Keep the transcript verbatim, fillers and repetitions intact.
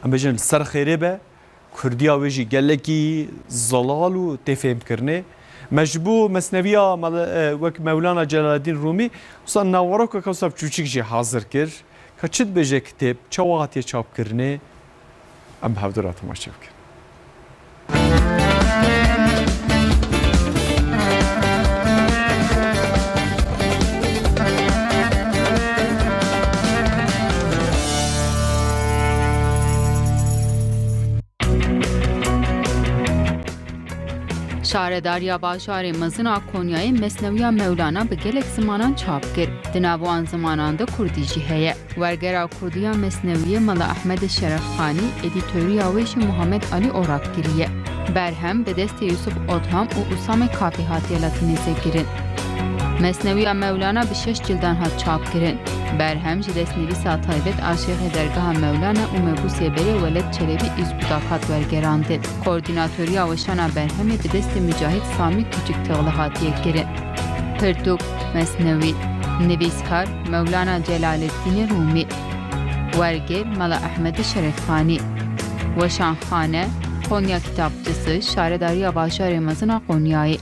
Em bêjin li ser xêrê be, kurdiya wê jî gelekî zelal û tê fêhmkirinê. Me ji bo mesneviya mele-, e, wek Mewlana Celaleddîn Rûmî, wisa naverokeke wisa çûçik jî hazir kir. Ka çi dibêje kitêb, çawa hatiye çapkirinê, em bi hevdu re temaşe bikin. Şaredariya Bajarê Mezin a Konyayê Mesnewiya Mewlana bi gelek zimanan çap kir. Di nav wan zimanan de kurdî jî heye. Wergera kurdî ya Mesnewiyê Mela Ehmedê Şerefxanî, edîtoriya wê jî Muhammed Alî Orak kiriye. Berhem bi destê Yusuf Odham û Usamê Kafî hatiye latînîze kirin. Mesnewiya Mewlana bi şeş cildan hat çap kirin. Berhem ji destnivîsa taybet a Şêxê Dergeha Mewlana û Mebûsê Berê Weled Çelebî Îzgûdak hat wergerandin. Koordînatoriya weşana berhemê bi destê Micahîd Samî Kûçik Tixli hatiye kirin. Pirtûk, Mesnewî, nivîskar Mewlana Celaleddînê Rûmî, wergêr Mela Ehmedê Şerefxanî, weşanxane, Konya Kitapçısı, Şaredariya Bajarê Mezin a Konyayê.